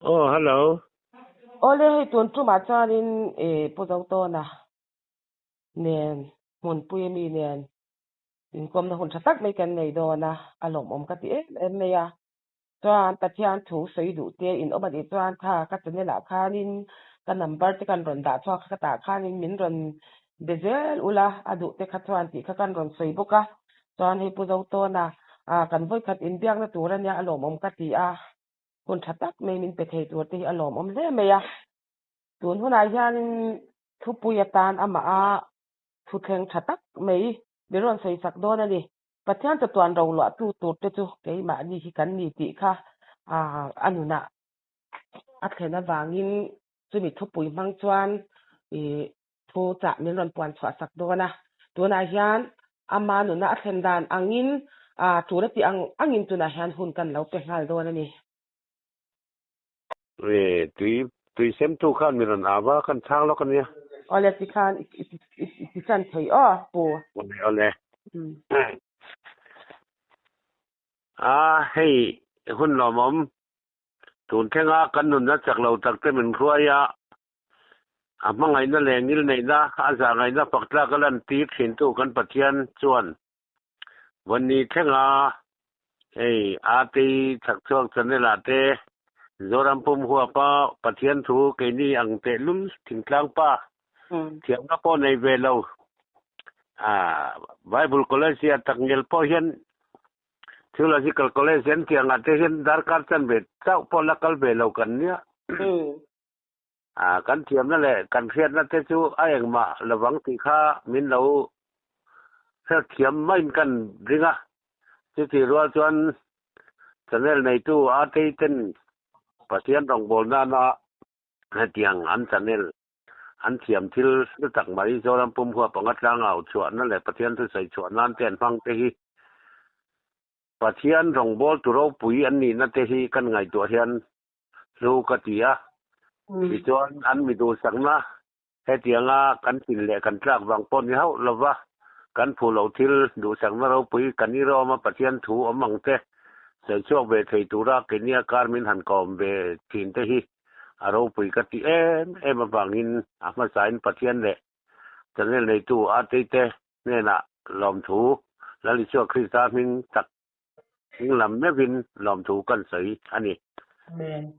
Aw hello. Awle hei tun tumah chuanin i Pu Zotawna nen hmunpui ami nen inkawmna hun tha tak mai kan nei dawn a, a lawmawm ka ti em em mai a. Chuan Pathian thu sawi duh te in awm a nih chuan kha ka channel ah khanin ka number te kan rawn dah chhuak kha tah khanin min rawn be zel ula a duh te kha chuan tih kha kan rawn sawi bawk a. Chuan hei Pu Zotawna kan vawikhat inbiakna tur ania a lawmawm ka ti a. Hun tha tak mai min pe thei tur te hi a lawmawm hle mai a. Tun hunah hianin thupui atan amah a thuthleng tha tak mai min rawn sawi sak dawn a ni. Pathian chatuan roluahtu tur te chu keimahni hi kan ni tih kha a nunah a thlen avangin chumi thupui hmang chuan thu chah min rawn puan chhuah sak dawn a. Tunah hian ama nuna a thlen dan angin tul a tih ang angin tunah hian hun kan lo pe nghal dawn a ni. E, tui, tui semtu khan min rawn au a, kan chhang lawk a nia. Awle ti khan i ti chan thei aw, Pu. Awle, awle. A, hei hun lawmawm, tun thlenga kan nunna chak lo tak te min hruai a, A hmangaihna leh ngilneihna a zahngaihna fak tlak a lantir thintu kan Pathian chuan Vawni thlenga hei Ati Chhakchhuak Channel ah te Zoram pum huapa Pathian thu keini ang tehlul thingtlang pa thiamna pawh nei ve lo Bible College ah takngial pawh hian Theological College an tih angah te hian darkar chanve chauh pawh la kal ve lo kan nia. Kan thiamna leh kan hriatna te chu a engmah lovang tih kha min lo hrethiam maiin kan ring a. Chutih rual chuan channel neitu Artei ten Pathian rawngbâwl nana hetiang an channel an thiam thil hlu tak mai Zoram pum huap anga tlangau chhuahna leh Pathian thusawi chhuah nan te an hmang te hi Pathian rawngbâwl tu ropui an nihna te hi kan ngaihtuah hian Hlu ka ti a, tichuan an mi duhsakna hetianga kan tin leh kan tlak vang pawh ni hauh lova kan phu loh thil duhsakna ropui kan irawma Pathian thu awm ang te sawi chhuak ve thei tura keini a kar min han kawm ve thin te hi a ropui ka ti em em avangin a hmasain Pathian leh channel neitu Arteite hnenah lawmthu Lal Isua Krista hming tak Hming lam meuhin lawmthu kan sawi a ni. Amen.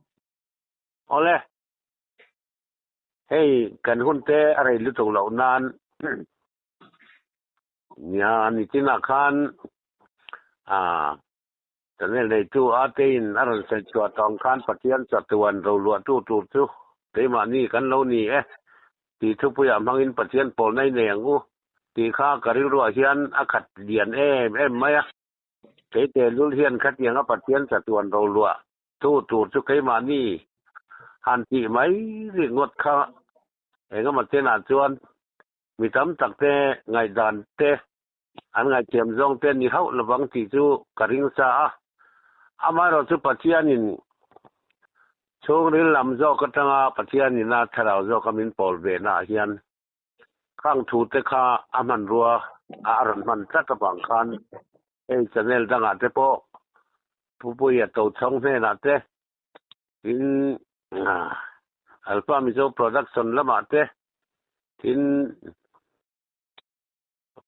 Awle, hei kan hun te a rei lutuk loh nan nia nitinah khan ah channel neitu Ate-in a rawn sawi chhuah tawng khan Pathian chatuan roluahtu tur chu keimahni kan lo ni e tih thupuiah hmangin Pathian pawlna i nei ang u tih kha ka rilruah hian a khat lian em em mai a. Kei tehlul hian khatianga Pathian chatuan roluah thu tur chu keimahni han tih mai ringawt kha engemaw chenah chuan mi tam tak te ngaihdan te an ngaihthiam zawng te ni hauh lovang tih chu ka ring sa a. Amaherawhchu Pathianin chhungril lam zawk atanga Pathianin a thlarau zawka min pawl ve naah hian Khang thu te kha a hmanrua a rawn hman tlat avang khan hei channel dangah te pawh Pu Puia Tochhawng hnenah te tin Alpha Mizo Production lamah te tin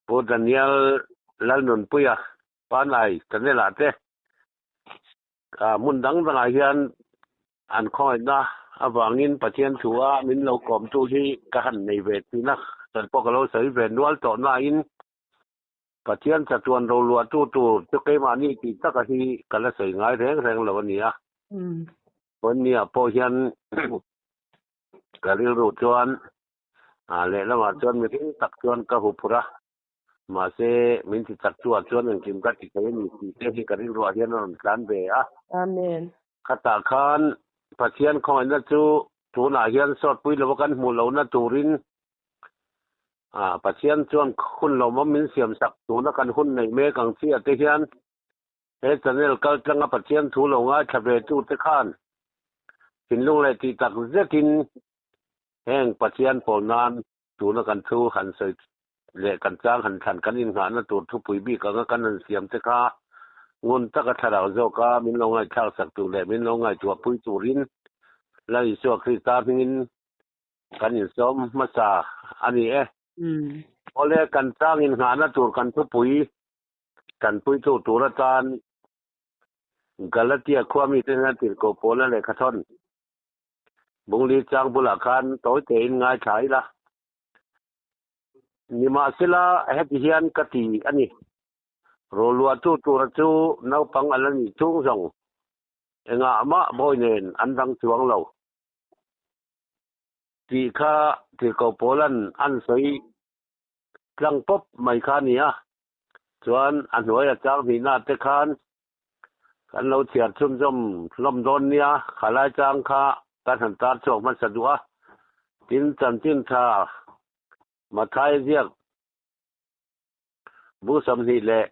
Pu Daniel Lalnunpuia Panai channel ah te hmun dang dangah hian An khawngaihna avangin Pathian thua min lo kawmtu hi ka han nei ve thin a, sawi pawh ka lo sawi ve nual tawh nain Pathian chatuan roluahtu tur chu keimahni tih taka hi ka la sawi ngai reng reng lo a ni a. Vawinia pawh hian ka rilru chuan lehlamah chuan mihring tak chuan ka huphurh a, mahse min ti chak chuah chuan engkim ka ti thei a ni tih te hi ka rilruah hian a rawn tlan ve a. Amen. Khatah khan Pathian khawngaihna chu tunah hian sawtpui lova kan hmuh lohna turin Pathian chuan hun lawmawm min siamsak tuna kan hun neih mek ang chiah te hian he channel kaltlanga Pathian thu lo ngaithla ve tute khan thinlung leh tih tak zetin heng Pathian pawl nan Tuna kan thu han sawi leh kan chang han thlan kan innghahna tur thupui bik anga kan han siam te kha ngun taka thlarau zawka min lo ngaihthlak sak tur leh min lo ngaihtuah pui turin Lal Isua Krista hmingin kan insawm hmasa a ni e. Awle, kan chang innghahna tur kan thupui tanpuitu tur atan Galatia khua mite hian tirhkoh Paula lehkhathawn Bungli chang bulah khan tawi tein ngaithla ila. Nimahsela, heti hian ka ti a ni, Rawlluahtu tura chu naupang a la nih chhung zawng engah mah bawi nen an dang chuang lo tih kha tirhkoh Paula'n an sawi tlang pawp mai kha a ni a. Chuan a hnuaia chang hnihna te khan kan lo chhiar chhunzawm hlawm dawn nia, khalai chang kha kan han tar chhuak hmasa duh a. Tin, chanchin tha Mathai ziak bu 28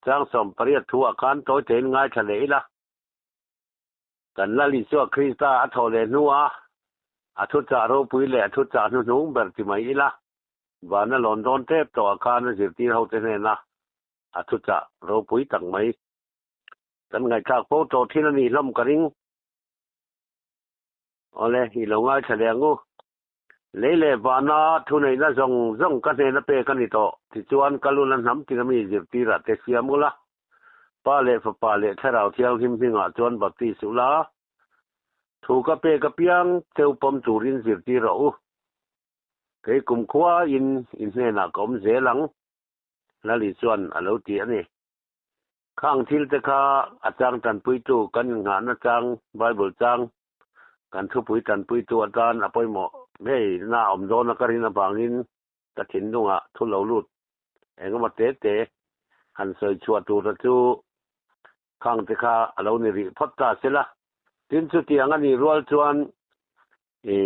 chang 18 thuah khan tawi theiin ngaithla leh ila. Kan Lal Isua Krista a thawh leh hnua a thuchah ropui leh a thuchah hnuhnung ber ti mai ila, vana lawn dawn tep tawhah khan a zirtir hote hnena a thuchah ropui tak mai. Kan ngaihthlak fo tawh thin a nih hlawm ka ring. Awle, i lo ngaithla leh ang u. Lei leh vana thuneihna zawng zawng ka hnena pek a ni tawh. Tichuan, ka luna hnam tina mi zirtirah te siam ula. Pa leh Fapa leh Thlarau Thianghlim hmingah chuan baptis ula, thu ka pek apiang cheu pawm turin zirtir rawh u. Kei kumkhua in in hnenah ka awm zel ang, Lali chuan a lo ti a ni. Khang thil te kha a chang tanpuitu kan innghahna chang, Bible chang, kan thupui tanpuitu atan a pawimawh ngei na awm dawn a ka rin avangin ka thinlungah thu lo lut engemaw te te han sawi chhuah tura chu khang te kha a lo ni rih phawt ta se la. Tin, chutiang a nih rual chuan i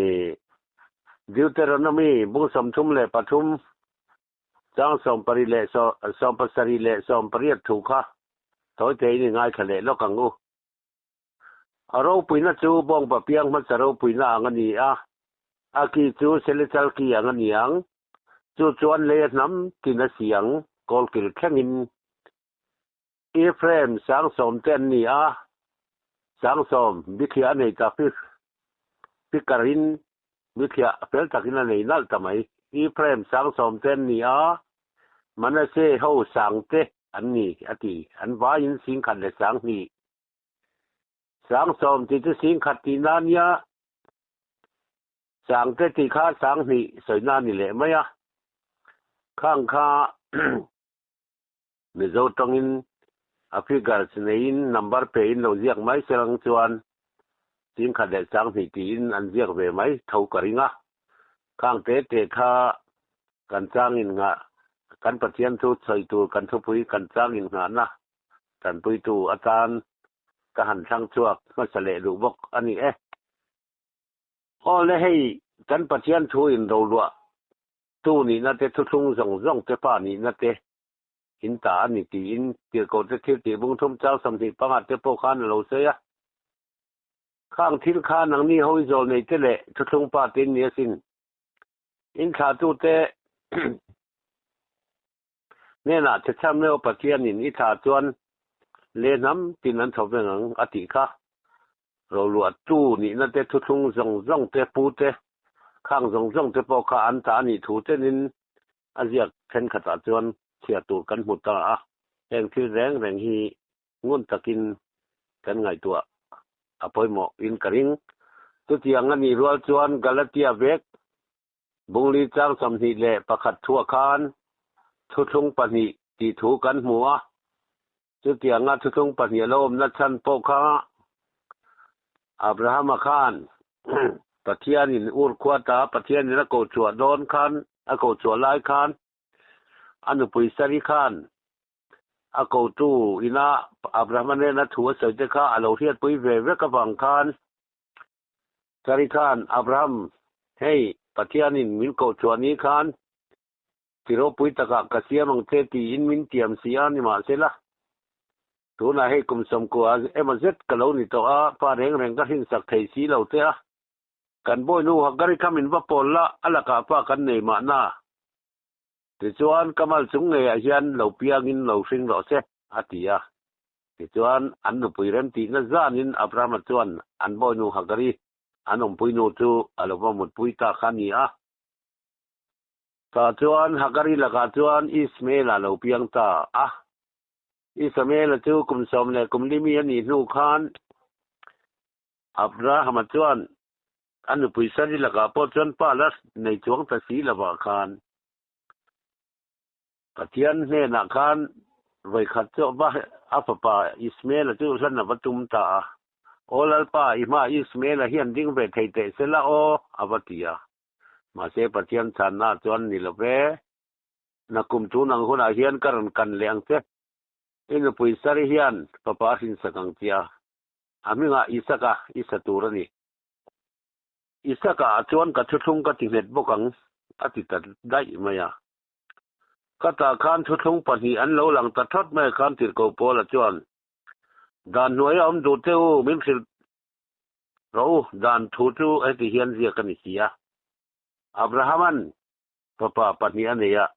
Deuteronomy bung 33 chang 70 leh 70 leh 80 thu kha tawi tein i ngaithla leh lawk ang u. A ropuina chu bawngpa piang hmasa ropuina ang a ni a, a ki chu Selechal ki ang a ni ang, chu chuan lei a hnam tin a si ang, kawlkil thlengin. Ephraim 70,000 te an ni a, 70,000 bithliah a nei ta fikarin bithliah fel takin a nei nalh ta mai. Ephraim 70,000 te an ni a, Manasseh ho 100,000 te an ni a ti, an vaiin 102,000. 70,000 tih chu 100,000 tihna a nia, 100,000 te tih kha 2,000 sawina a ni leh mai a. Khang kha Mizo tawngin a figures neiin number pein lo ziak mai se lang chuan 102,000 tiin an ziak ve mai tho ka ring a. Khang te te kha kan changin nghah kan Pathian thu sawi tur kan thupui kan changin nghahna tanpuitu atan ka han thlang chhuak hmasa leh duh bawk a ni e. Aw le hei kan Pathian thu in roluah tu nihna te thuthlung zawng zawng te pa nihna te in ta a ni tiin tirhkoh te thil tih bung thum chang 25 te pawh khan a lo sawi a. Khang thil kha nangni ho i zawl nei te leh thuthlung pa te in ni asin. In thlahtute hnenah chhechham leuh Pathianin i thlah chuan le hnam tin an chho veng ang a tih kha. Roluahtu nihna te thuthlung zawng zawng te pu te khang zawng zawng te pawh kha an ta a nih thu chenin a ziak thenkhatah chuan chhiar tur kan hmu ta a. Heng thil reng reng hi ngun takin kan ngaihtuah a pawimawh in ka ring. Chutiang a nih rual chuan Galatia vek Bungli chang 21 thuah khan thuthlung pahnih tih thu kan hmu a. Chutianga thuthlung pahnih a lo awmna chhan pawh kha Abrahama khan Pathianin Ur khuata Pathianin a ko chhuah dawn khan a ko chhuah lai khan a nupui Sari khan A kotu ina Abrahama nena thu a sawi te kha a lo hriatpui ve vek avang khan Sari khan, Abraham, hei, Pathianin min koh chhuah ni khan ti ropui takah ka siam ang che tiin min tiam si a, nimahsela, tunah hei kum 90 emaw zet ka lo ni tawh a, pa reng reng ka hrinsak thei si lo che a, kan bawinu Hagari kha min va pawl la, a lakah pa kan nei mahna. Tichuan, ka mal chung ngeiah hian lo piangin lo hring rawh se, a ti a. Tichuan, an nupui remtihna zanin Abrahama chuan an bawinu Hagari. An awmpui nu chu a lo va mutpui ta kha a ni a. Tah chuan Hagari lakah chuan Ismael-a lo piang ta a. Ismael-a chu kum sawm leh kum li mi a nih hnu khan Abraham-a chuan a nupui Sari lakah pawh chuan pa la nei chuang ta si lovah khan Pathian hnenah khan vawikhat chu va a fapa Ismael-a chu hlan a va tum ta a. Aw Lalpa, i hmaah Ismael-a hian ding ve thei teh se la aw, a va ti a. Mahse Pathian chhanna chuan ni lo ve, Nakum tun ang hunah hian ka rawn kan leh ang che. I nupui Sari hian fapa a hrinsak ang che a, a hmingah Isaka i sa tur a ni. Isaka ah chuan ka thuthlung ka ti nghet bawk ang, a ti ta daih mai a. Ka tah khan thuthlung pahnih an lo lang ta thawt mai a khan tirhkoh Paula chuan, Dan hnuaia awm duh che u, min hrilh rawh u, dan thu chu heti hian ziak a ni si a. Abrahama'n fapa pahnih a nei a,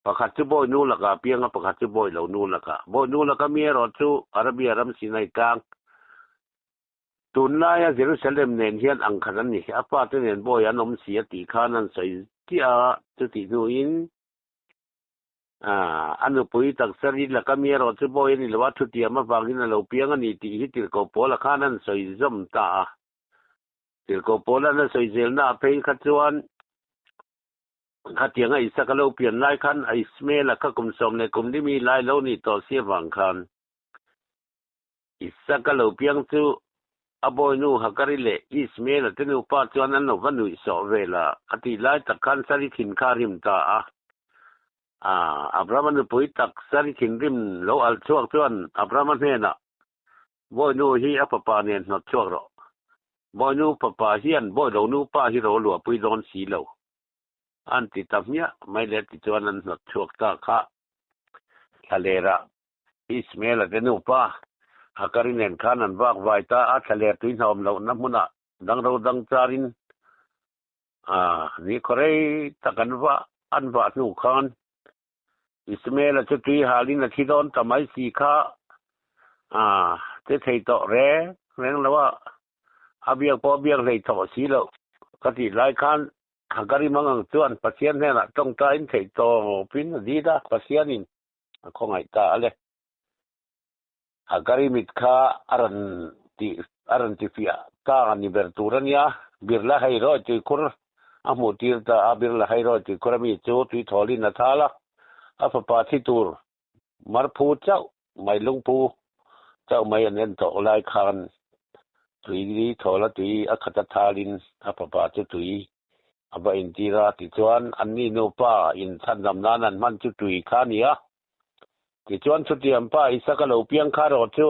pakhat chu bawi nu lakah a piang a, pakhat chu bawi lo nu lakah. Bawi nu laka mi erawh chu Arabia ram Sinai tlang Tunlaia Jerusalem nen hian ang khat an ni. A pate nen bawi an awm si a tih khan an sawi chiah a, chutih hnuin a nupui taksa ri laka mi erawh chu bawi a ni lo a, thutiam avangin a lo piang a ni tih hi tirhkoh Paula khan an sawi zawm ta a. Tirhkoh Paula'n a sawi zelnaah phei kha chuan khatianga Isaka lo pian lai khan a Ismaela kha kum sawm leh kum li mi lai lo nih tawh si avang khan Isaka lo piang chu a bawinu Hagari leh Ismaela te nupa chuan an lo va nuih sawh vel a, a tih lai tak khan Sari thin kha a rim ta a. Abrahama nupui tak Sari thinrim lo alh chhuak chuan Abrahama hnenah, Bawinu hi a fapa nen hnawt chhuak rawh. Bawinu fapa hian bawilo nupa hi ro luahpui dawn si lo. An ti ta hmiah mai le tichuan an hnawt chhuak ta kha thlalerah Ismael-a te nupa Hakari nen khan an vak vai ta a, thlaler tui hnawm lohna hmunah dangro dang charin ni khawrei tak an vah an vah hnu khan Ismael-a chu tui halin a thi dawn ta mai si kha che thei tawh reng reng lo a, a biak pawh a biak hlei thawh si loh ka tih lai khan Hakari mangang chuan Pathian hnenah tawngtain theih tawpin a dil a, Pathianin a khawngaih ta a le. Hagari mit kha a rawn ti a rawn ti fiah ta a ni ber tur a nia. Birla Heirawi tuikhur a hmuh tir ta a, Birla Heirawi tuikhur a mi chu tuithawlin a thal a, a fapa thi tur marphu chauh mai lungphu chauh mai an en tawh lai khan tui thawla tui a khat a thalin a fapa chu tui A va intir a, tichuan anni nupa inchhandam nan an hman chu tui kha a ni a. Tichuan chutiang pa Isaka lo piang kha erawh chu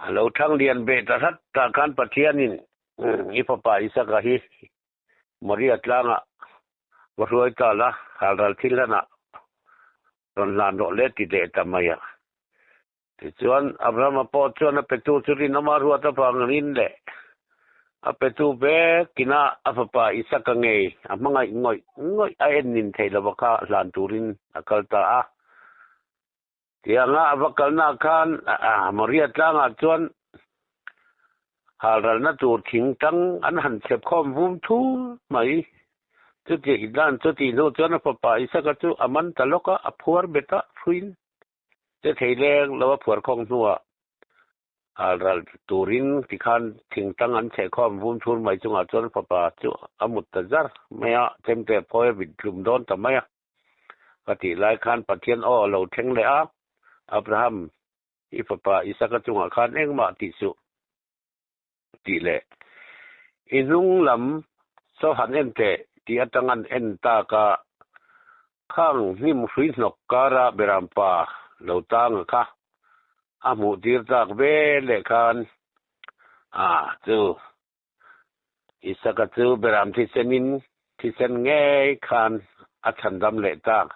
a lo thang lian ve ta hrat tah khan Pathianin i fapa Isaka hi Moria tlangah va hruai ta la, halral thil hlanah rawn hlan rawh le ti leh ta mai a. Tichuan, Abrahama pawh chuan a petu chu rinawma ruat avangin leh a petu vekin a a fapa Isaka ngei a hmangaih ngawih ngawih a en nin theih lova kha hlan turin a kal ta a. Tianga a va kalnaah khan Moria tlangah chuan halralna tur thing tang an han chhep khawm vum thur mai. Chuti dan chutih hnu chuan a fapa Isaka chu a man ta lawk a, a phuar bet a, hruin Che thei leng lo a phuar khawng hnuah halral turin tikhan thingtang an chheh khawm vum thur mai chungah chuan fapa chu a mut ta zar mai a, chemte phawi a vit tlum dawn ta mai a. Ka tih lai khan Pathian aw a lo thleng leh a, Abraham, i fapa Isaka chungah khan engmah tih suh tih leh i hnung lam saw han en teh tih atang an en tak a, khang hnim hrui hnawk kara Berampa lo tang a kha a hmuh tir tak ve leh khan a chu Isaka chu Beram thisenin thisen ngei khan a chhandam leh tak.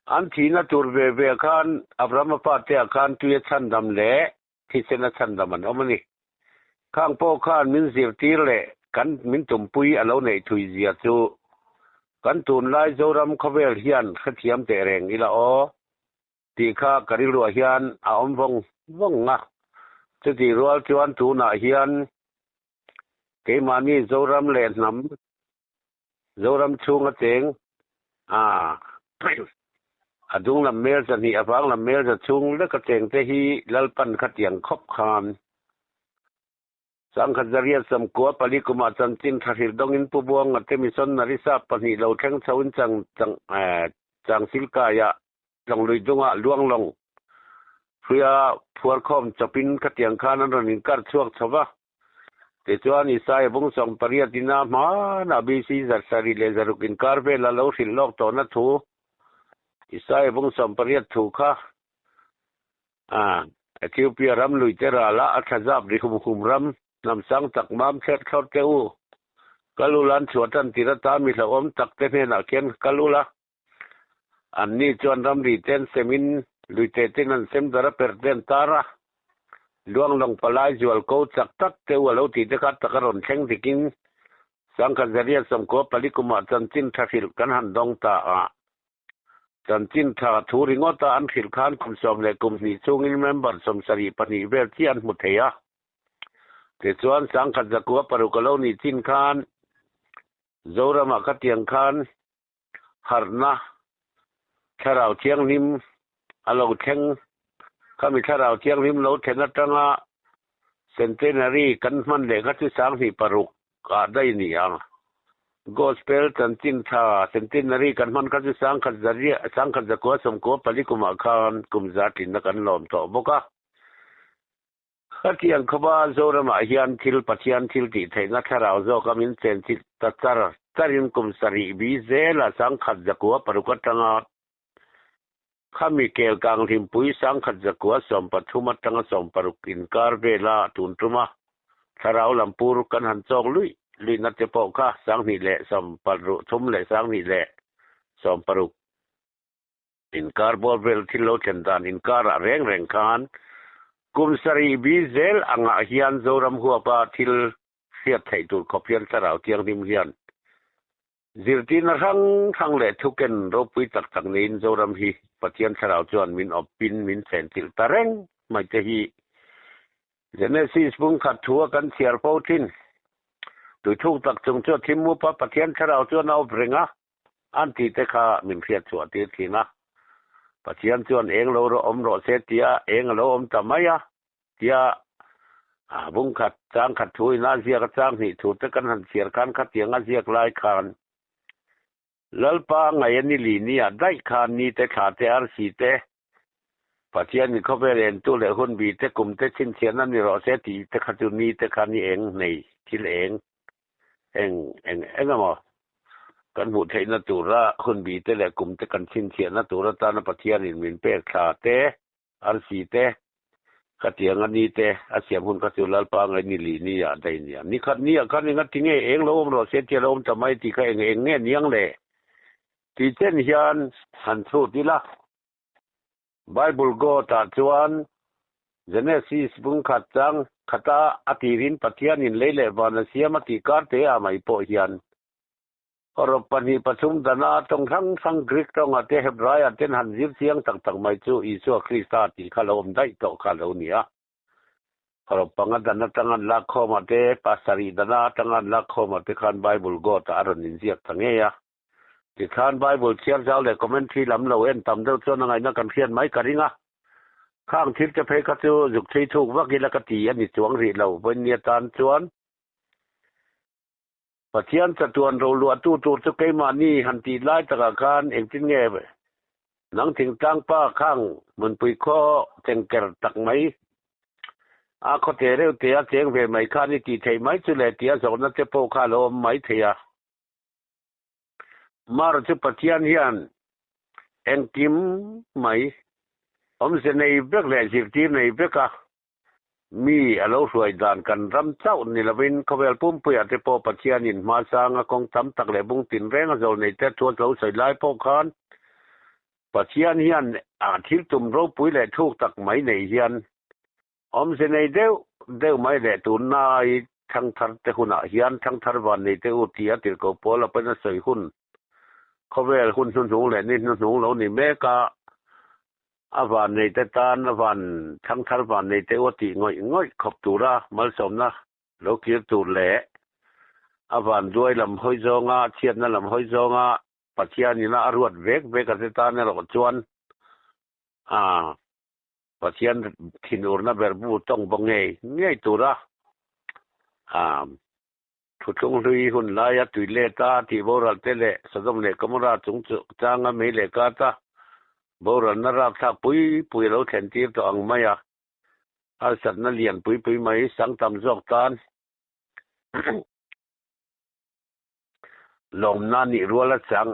An thihna tur ve ve khan Abrahama fate ah khan tui a chhandam leh Thisen a chhandam an awm a ni. Khang pawh khan min zirtir leh kan min tumpui a lo neih thui zia chu kan tunlai Zoram khawvel hian hrethiam teh reng ila aw tih kha ka rilruah hian a awm vawng vawng a. Chutih rual chuan tunah hian. Keimahni Zoram leh hnam, Zoram chhunga cheng a a dung lam mel zahnih a vang lam mel za chhung leka cheng te hi Lalpan khatiang khawp khan Sangkhat zariat sawmkua pali kumah chanchin tha hrilh dawngin Pu Buanga te missionary sap pahnih lo thleng chhoin chang chang chang silkaiah Tlawnglui dungah luanglawng hruia phuarkhawm chawpin khatiang khan an rawn inkar chhuak chho va. Tichuan, Isaia bung 18 ina hmanah BC 700 leh 600 inkar vela lo hrilh lawk tawhna thu, Isaia bung 18 thu kha Ethiopia ram luite rala a thlazap ri hum hum ram hnam sang tak mam thler thlawr teh u. Kal ula an chhuah tan tir ata mi hlauhawm tak te hnenah khian kal ula. Anni chuan ramri te an semin luite ten an sem dar a perh te an tar a, Luanglawng palai zual ko chak tak te u a lo tih te kha tak a rawn thleng dikin Sangkhat Zaria sawmkua pali kumah chanchin tha hrilh kan han dawng ta a. Chanchin tha thu ringawta an hrilh khan kum sawm leh kum hnih chungin member 72 vel chiah an hmu thei a. Tichuan Sangkhat zakua paruk a lo nih chin khan Zoramah khatiang khan harhna Thlarau Thianghlim a lo thleng. Khami Thlarau Thianghlim lo thlen atanga Centenary kan hman leh kha chu 2006 ah daih ni ang. Gospel chanchin tha Centenary kan hman kha chu sangkhat zaria sangkhat zakua sawmkua pali kumah khan kum za tlinna kan lawm tawh bawk a. Khatiang khawpa Zoramah hian thil Pathian thil tih theihna thlarau zawka min chen chilh ta char charin kum sarih bi zela 1096 atanga khami kel kang hlimpui 1133 atanga 60 inkar vela tun tuma thlarau lampur kan han chawk luih luihna te pawh kha 2023 leh 2016 Inkar bawr vel thil lo thlen dan inkarah reng reng khan kum sarih bi zel angah hian Zoram huapa thil hriat theih tur khawp hian thlarau thianghlim hian zirtirna hrang hrang leh thuken ropui tak tak neiin Zoram hi Pathian thlarau chuan min awpin min chenchilh ta reng mai te hi Genesis bung khat thu a kan chhiar fo thin. Tuithuk tak chung chu a thim mup a, Pathian thlarau chuan a awp reng a. An tih te kha min hriat chhuah tir thin a. Pathian chuan eng lo rawh awm rawh se tia eng a lo awm ta mai a tia bung khat chang khat thu in a ziak a chang hnih thu te kan han chhiar khan khatiang a ziak lai khan Lalpa ngaih a ni li ni ah daih khan ni te thla te arsi te Pathian in khawvel entu leh hun bi te kum te chhinchhiahna ni rawh se tih te kha chu ni te kha ni eng nei thil eng Eng eng eng emaw kan hmuh theihna tura hun bi te leh kum te kan chhinchhiahna tur atana Pathianin min pek thla te, arsi te, khatiang a ni te a siam hun kha chu Lalpa ngai ni li ni ah daih nia. Ni khat ni ah khan enga ti nge eng lo awm rawh se tia lo awm ta mai tih kha eng eng nge niang le tih chen hian han chhut ila. Bible God ah chuan Genesis bung khat chang khata a tirin Pathianin lei leh van a siam a tih kar te ah mai pawh hian Hawrawp pahnih pathum dana tawng hrang hrang Greek tawngah te Hebrai ah ten han zir chiang tak tak mai chu Isua Krista tih kha lo awm daih tawh kha lo ni a. Hawrawp panga dan atang an lak khawmah te pasarih dana atang an lak khawmah te khan Bible God ah a rawn inziak ta ngei a. Tikhan Bible chhiar zau leh commentary lam lo en tam deuh chuan a ngaihna kan hriat mai ka ring a. Khang thil te phei kha chu zuk chhui thuk vak ila ka ti a ni chuang rih lo. Vawiin atan chuan Pathian chatuan roluahtu tur chu keimahni han tih lai takah khan engtin nge nang thingtlang pa khang hmunpui khaw chengker tak mai a khawte reuh te a cheng ve mai khan i tih theih mai chu le tia zawhna te pawh kha a lo awm mai thei a. Mar chu Pathian hian engkim mai awmze nei vek leh zirtir nei veka mi a lo hruai dan kan ram chauh ni lovin khawvel pumpuiah te pawh Pathianin hmasanga kawng tam tak leh bung tinreng a zawl nei te thu a lo sawi lai pawh khan Pathian hian a thil tum ropui leh thuk tak mai nei hian Awmze nei deuh deuh mai leh tunlai thangthar te hunah hian thangthar van nei te u tih a tirhkoh pawl a pawn a sawi hun khawvel hun hnuhnung leh ni hnuhnung lo ni mek a, a van nei te tan a van thangthar van nei te u a tih ngawih ngawih khawp tura malsawmna lo kir tur leh. A vanduai lam hawi zawnga, chhiatna lam hawi zawnga Pathianina a ruat vek vek a te tan erawh chuan a Pathian thinurna ber bu tawng baw ngei ngei tura a Thuthlung hlui hun laia tui let a tih boral te leh Sodom leh Gomorrah chung changa mei leh kata boralna rapthlak pui pui a lo thlen tir tawh ang mai a, harsatna lian pui pui mai sang tam zawk tan lawmna nih rual a chang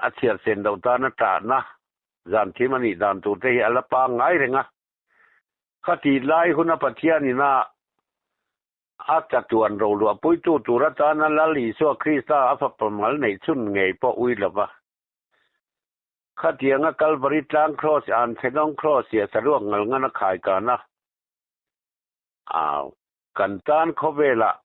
a chhiar sen loh tan a tahna zan thim a nih dan tur te hi a la pangngai reng a. Khatih lai huna Pathianin a A chatuan roluahpuitu tur atana Lal Isua Krista a fapa mal neih chhun ngei pawh ui lo va. Khatianga Kalvari tlang Kraws an Thenawng Kraws tia saruak ngal ngan a khai kan a, au, kan tan khawvelah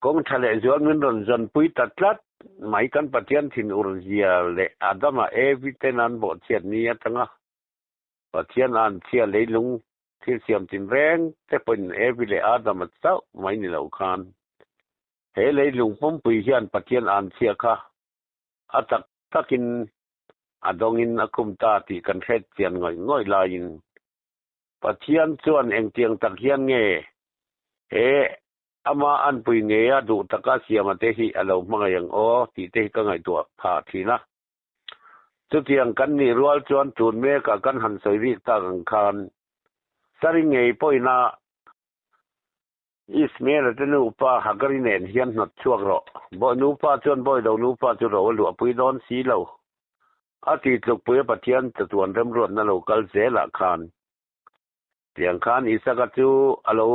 kawng tha leh zual min rawn zawnpui ta tlat mai kan Pathian thinur zia leh Adama Evi ten an bawhchhiat ni atanga Pathian an chhia leilung thil siam tin reng te pawhin Evi leh Adama chauh mai ni lo khan he leilung pumpui hian Pathian an chhia kha a tak takin a dawngin a khum ta tih kan hret chian ngawih ngawih laiin Pathian chuan engtiang tak hian nge he ama anpui ngeia duh taka siama te hi a lo hmangaih ang aw tih te hi ka ngaihtuah phah thin a. Chutiang kan nih rual chuan tun mekah kan han sawi bik tak ang khan Sari ngei pawhina Ismael-a te nupa Hagari nen hian hnawt chhuak rawh. Bawi nupa chuan bawi lo nupa chu ro a luahpui dawn si lo. A ti tlukpui a Pathian chatuan remruatna lo kal zelah khan tiang khan Isaka chu a lo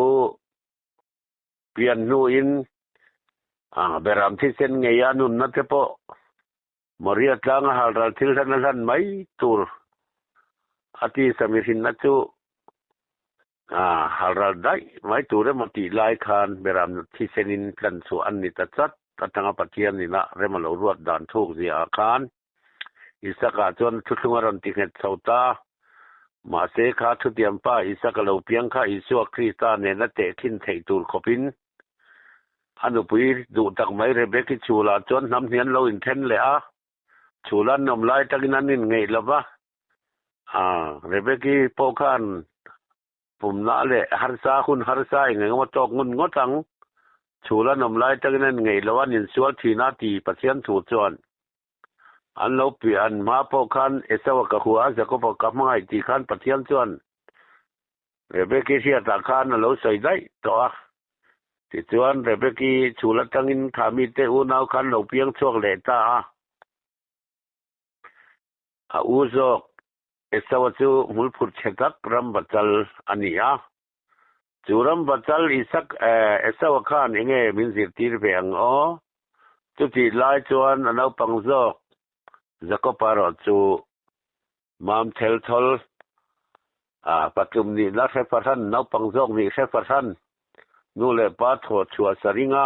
pian hnuin beram thisen ngeia nunna te pawh Moria tlanga halral thil hlan a hlan mai tur a ti sami hrinna chu halral daih mai tur emaw tih lai khan beram thisenin tlan chhuah an ni ta chat atanga Pathian ina rem a lo ruat dan thuk zia ah khan Isaka chuan thuthlung a rawn ti nghet chho ta. Mahse kha thutiam pa Isaka lo piang kha Isua Krista nena tehkhin theih tur khawpin A nupui duh tak mai Rebeki chhulah chuan hnam hnian lo inthen leh a, chhul an awm lai takin an inngeih lo va. Rebeki pawh khan pumna leh harsa hun harsa eng eng emaw tawk ngun ngawt ang. Chhul an awm lai takin an inngeih lo a, an insual thin a ti Pathian thu chuan. An lo piah an hma pawh khan Esau-a ka hua a, Jakob-a ka hmangaih tih khan Pathian chuan Rebeki hriatah khan a lo sawi daih tawh a. Tichuan, Rebeki chhul atangin kha mite unau khan lo piang chhuak leh ta a. A u zawk Esau-a chu hmulphut chhe tak ram vachal a ni a. Chu ram vachal Isak Esau-a khan enge min zirtir ve ang aw? Chutih lai chuan a naupang zawk Jakob-a erawh chu Mam thel thawl a patlum nihna hre fahran, naupang zawk nih hre fahran, nu leh pa thawh chhuah sa ringa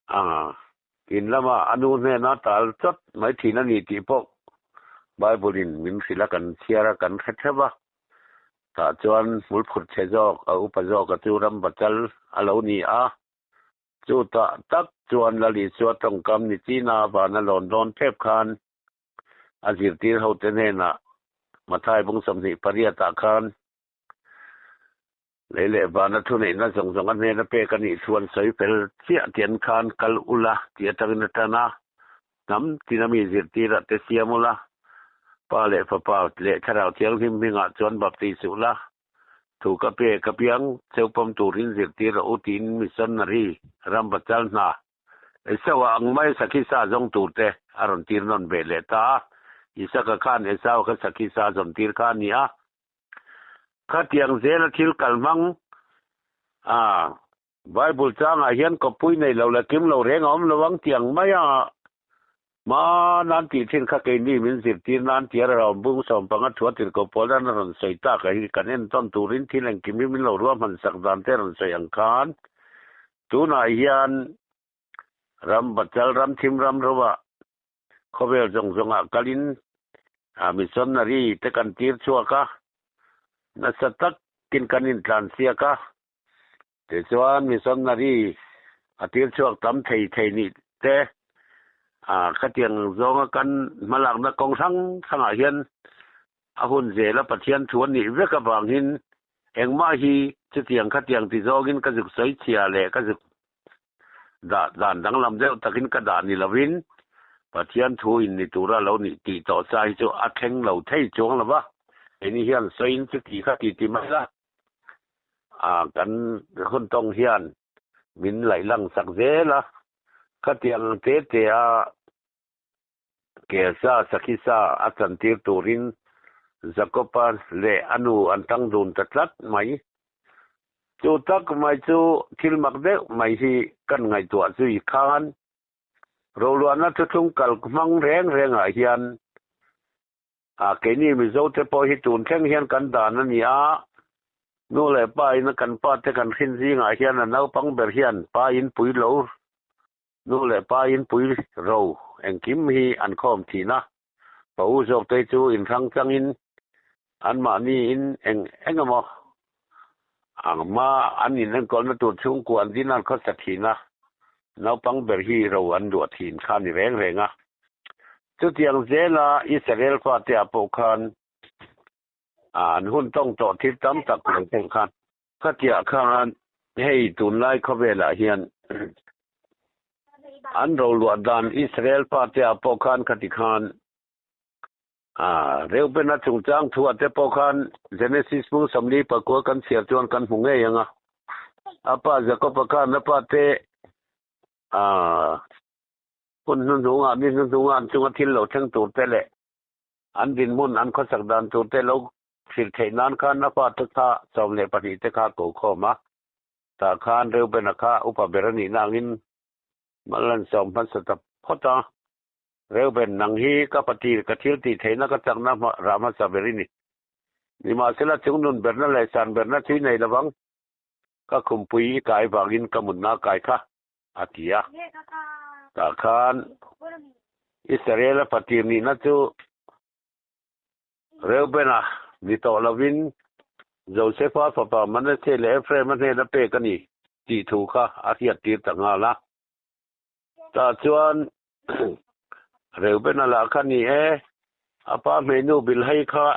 a in lama a nu hnena tal chawt mai thin a ni tih pawh Bible in min hrilh a, kan chhiar a, kan hre theuh a. Tah chuan hmulphut chhe zawk, a upa zawka chu ram bachal a lo ni a. Chutah tak chuan Lal Isua tawngkam ni china vana lawn dawn thep khan A zirtir hote hnenah Mathai bung 28 ah khan lei leh vana thuneihna zawng zawng a hnena pek a nih thu an sawi fel chiah tian khan kal ula tih atangin a tan a, hnam tina mi zirtirah te siam ula, Pa leh Fapa leh Thlarau Thianghlim hmingah chuan baptis ula, thu ka pek apiang cheupawm turin zirtir rawh u tiin missionary ram bachal hna Esau a ang mai sakhi sa zawng tur te a rawn tir nawn ve leh ta a. Isaka khan Esau kha sakhi sa zawn tir kha a ni a. Khatiang zela thil kal hmang a Bible changah hian kawppui nei lo leh kim lo reng a awm lo ang tih ang mai a hma nan tih thin kha keini min zirtir nan tia rawm bung 15 thua tirhkoh pawl an rawn sawi tak a hi kan entawn turin thil engkim hi min lo ruahman sak dan te rawn sawi ang khan Tunah hian ram bachal ram thim ram rovah khawvel zawng zawngah kalin missionary te kan tir chhuak a, nasa takin kan intlan siak a. Tichuan missionary A tir chhuak tam thei thei nih te khatiang zawnga kan hmalakna kawng hrang hrangah hian a hun zela Pathian thu a nih vek avangin engmah hi chutiang khatiang ti zawngin ka zuk sawi chhia leh ka zuk dah dan danglam deuh takin ka dah ni lovin Pathian thu in ni tura lo nih tih tawh sa hi chu a thleng lo thei chuang lo va, keini hian sawiin chuti kha ti ti mai la. Kan hun tawng hian min laih lang sak zel a, khatiang te te a Kelsa Sakhisa a chantir turin Jakob-a leh a nu an tang dun ta tlat mai. Chu tak mai chu thil mak deuh mai hi kan ngaihtuah zui khan roluahna thuthlung kal hmang reng rengah hian A, keini Mizo te pawh hi tun thleng hian kan dan a ni a, nu leh pa in a kan pa te kan hrin zingah hian a naupang ber hian pa in pui lo, nu leh pa in pui ro engkim hi an khawm thin a, pa u zawk te chu inhrang changin anmahni in eng eng emaw ang hma an in enkawlna tur chhungkua an din an khawsa thin a, naupang ber hi ro an duah thin kha a ni reng reng a. Chutiang zela Israel fate ah pawh khan an hun tawng tawh thil tam tak lo pawh khan khatiah khan hei tunlai khawvelah hian an roluah dan Israel fate ah pawh khan khati khan Reubena chungchang thuah te pawh khan Genesis hmung 49 kan chhiar chuan kan hmu ngei ang a. A pa Jakob-a khan a pa te hun hnuhnungah mi hnuhnungah an chunga thil lo thleng tur te leh an dinhmun an khawsak dan tur te lo hrilh theih nan khan a pa te kha 12 te kha ko khawm a. Tah khan Reubena kha upa ber a nihna angin mal an sawm hmasa ta phawt a. Reuben, nang hi ka patir, ka thil tih theihna ka chakna rah hmasa ber i ni. Nimahsela, chungnun berna leh san berna chu i nei lovang. Ka khumpui i kai vangin ka mutna kai kha, a ti a. Tah khan Israel-a patir nihna chu Reuben-a ni tawh lovin Josefa fapa Manasseh leh Ephraim-a hnena pek a ni tih thu kha a hriattir ta nghal a. Tah chuan Reubena lah kha ni e, a pa hmeinu Bilhai kha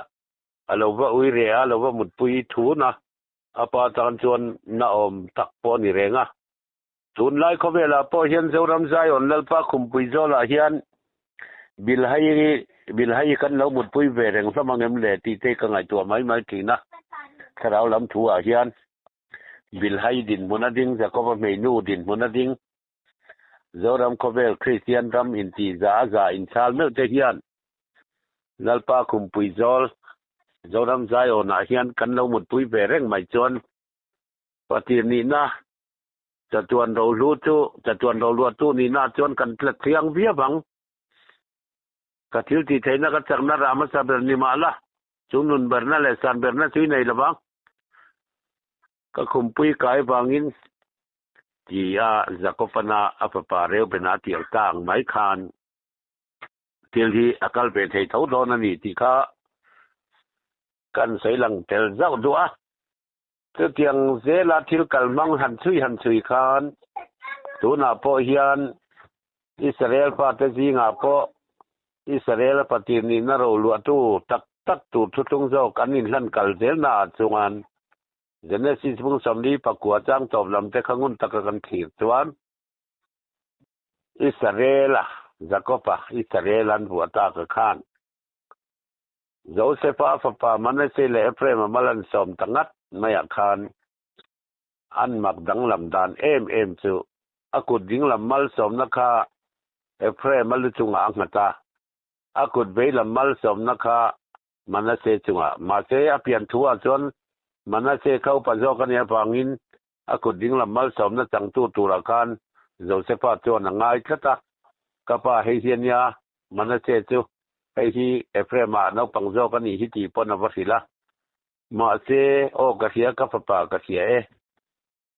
a lo va ui reh a, a lo va mutpui thun a, a pa tan chuan na awm tak pawh a ni reng a. Tunlai khawvelah pawh hian Zoram Zion Lalpa Khumpui Zawlah hian Bilhai Bilhai kan lo mutpui ve reng hlawm ang em le tih te ka ngaihtuah mai mai thin a, thlarau lam thu ah hian Bilhai dinhmun a ding, Jakoba hmeinu dinhmun a ding. Zoram khawvel Kristian ram intih za a za inchhal meuh te hian Lalpa Khumpui Zawl Zoram Zion-ah hian kan lo mutpui ve reng mai chuan Patir nihna chatuan rohlu chu chatuan rohluahtu nihna chuan kan tla thiang viau ang. Ka thil tih theihna ka chakna rah hmasa ber ni mah la, chung nun berna leh san berna chu i nei lo vang. Ka khumpui kai vangin Tia Jakobana a fapa Reubena a tir ta ang mai khan thil hi a kal ve thei tho dawn a ni tih kha kan sawi lang tel zauh duh a. Chutiang zela thil kal hmang han chhui han chhui khan tunah pawh hian Israel fate zingah pawh Israel-a patir nihna roluahtu tak tak tur thuthlung zawk an inhlan kal zelnaah chuan Genesis bung 49 chang tawp lam te kha ngun taka kan thlir chuan Israel-a, Jakob-a, Israel an vuah tak a khan Josefa fapa Manasseh leh Ephraim-a mal an sawm ta ngat maiah khan an mak danglam dan em em chu a kut dinglam malsawmna kha Ephraim-a lu chungah a nghat a, a kut veilam malsawmna kha Manase chungah. Mahse, a pian thuah chuan Manase kha upa zawk a nih avangin a kut dinglam malsawmna changtu turah khan Josefa chuan a ngai tlat a, Ka pa, hei hi a nia, Manase chu hei hi Ephraim-ah naupang zawk a nih hi tih pawn a va hrilh a. Mahse, aw ka hria, ka fapa ka hria e,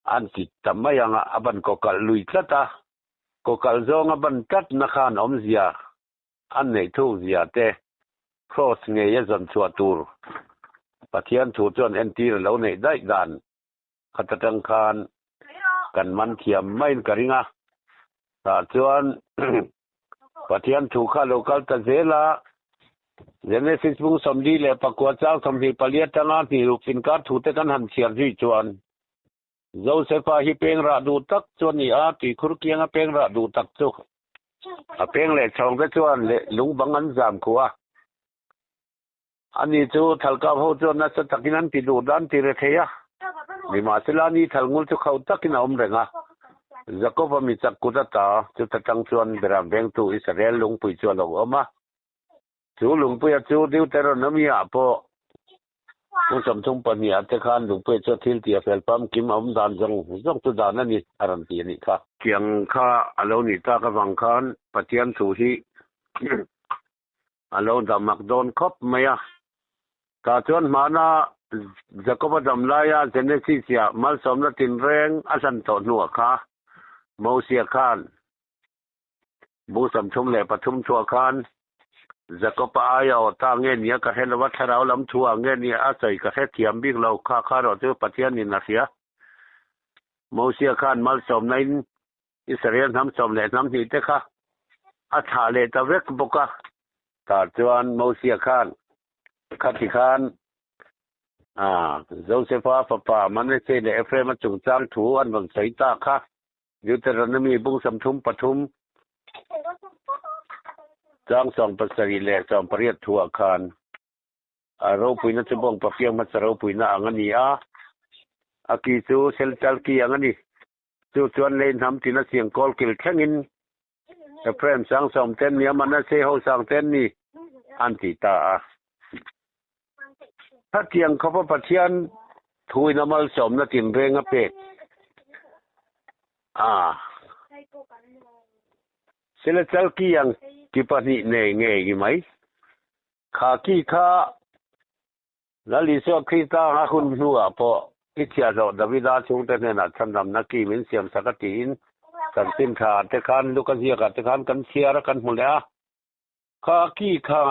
an ti ta mai ang a, a ban kawkalh lui tlat a, kawkalh zawng a ban tlatna khan awmzia An neih thuk zia te Kraws ngei a zawn chhuah tur Pathian thu chuan entir a lo neih daih dan khat atang khan Kan man thiam maiin ka ring a. Tah chuan Pathian thu kha lo kal ta zel a, Genesis bung 49 chang 24 atanga hnih ruk inkar thute kan han chhiar zui chuan Josefa hi peng rah duh tak chu a ni a, tuikhur kianga peng rah duh tak chu a peng leh chhawng te chuan leh lungbang an zam khuh a. Ani chu thalkap ho chuan nasa takin an ti duh dan ti re thei a, nimahsela ni thal ngul chu khauh takin a awm reng a. Jakob-a mi chak kut ata chuta tang chuan Beram vengtu Israel lungpui chu a lo awm a. Chu lungpuia chu Deuteronomy-ah pawh kum 32 ah te khan lungpuia chu a thil tih a fel pamkim a awm dan zawng zawng chu dan a ni a rawn ti a nih kha. Tiang kha a lo nih tak avang khan Pathian thu hi A lo damak dawn khawp mai a. Tah chuan hmana Jakob-a dam laia Genesis-ah malsawmna tinreng a hlan tawh hnuah kha Mosia khan bu 33 thuah khan Jakob-a aia aw ta nge nia ka hre lo a, thlarau lam thuah nge nia a sawi ka hre thiam bik lo, kha kha erawh chu Pathianin a hria. Mosia khan malsawmna in Israel hnam sawm leh hnam hnih te kha a thlah leh ta vek bawk a. Tah chuan Mosia khan khati khan Josefa fapa Manasseh leh Ephraim-a chungchang thu an rawn sawi ta kha. Deuteronomy bung 33 chang 17 leh 18 thuah khan a ropuina chu bawng papiang hmasa ropuina ang a ni a, a ki chu selchal ki ang a ni. Chu chuan lei hnam tina siang kawl kil thlengin Ephraim sang sawm ten nia Manasseh ho sang ten ni an ti ta a. Hetiang khawpa Pathian thuin a malsawmna tinreng a pek a. Sela chalki ang ki pahnih nei ngei mai. Kha ki kha Lal Isua Krista a hun hnuah pawh i chhiahhlawh Davida chhungte hnenah chhandamna ki min siamsak a tiin chanchin tha te khan Luka ziakah te khan kan chhiar a kan hmu leh a. Kha ki kha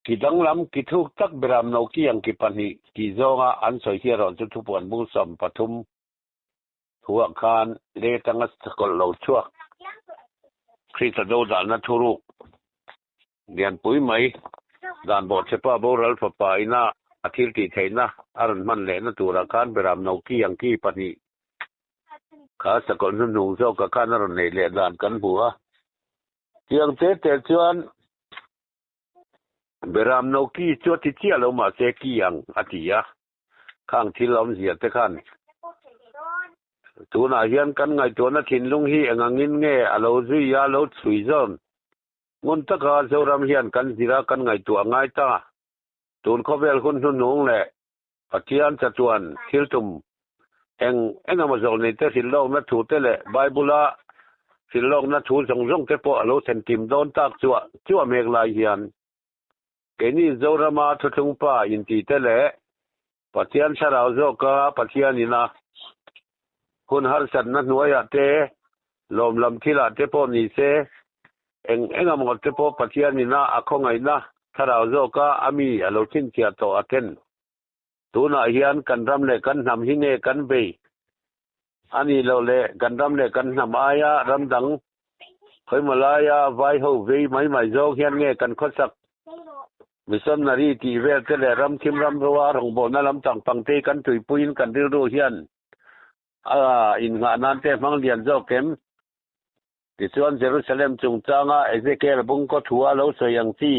ki danglam ki thuk tak beram no ki ang ki pahnih tih zawnga an sawi hi erawh chu thupuan bung 13 thuah khan letanga sakawlh lo chhuak Krista dodalna thuruk Lianpui mai, dan bawhchhepa boral fapa ina a thil tih theihna a rawn hman lehna turah khan Beram no ki ang ki pahnih kha sakawlh hnuhnung zawkah khan a rawn neih leh dan kan hmu a. Tiang te te chuan Beram no ki chu a ti chiah lo mahse ki ang a ti a. Khang thil awmzia te khan tunah hian kan ngaihtuahna thinlung hi engangin nge a lo zui a lo chhui zawn? Ngun taka Zoram hian kan zir a kan ngaihtuah ngai ta. Tun khawvel hun hnuhnung leh Pathian chatuan thil tum eng eng emaw zawk nei te hrilhlawkna thu te leh Bible-a hrilhlawkna thu zawng zawng te pawh a lo thlen kim dawn tak chuah chuah mek lai hian keini Zorama thuthlung pa inti te leh Pathian thlarau zawka Pathianin a hun harsatna hnuaiah te, lawmlam thilah te pawh ni se, eng eng amaw te pawh Pathianin a a khawngaihna thlarau zawka a mi a lo chhinchhiah tawh a then. Tunah hian kan ram leh kan hnam hi nge kan bei a nih loh leh kan ram leh kan hnam aia ram dang khawimaw laia vai ho vei mai mai zawng hian nge kan khawsak missionary tih vel te leh ram thim ram roa rawngbawlna lam tang pang te hi kan tuipuiin kan rilru hian a innghah nan te hmang lian zawk em? Tichuan Jerusalem chungchanga Ezekiel bungkaw thua lo sawi ang chi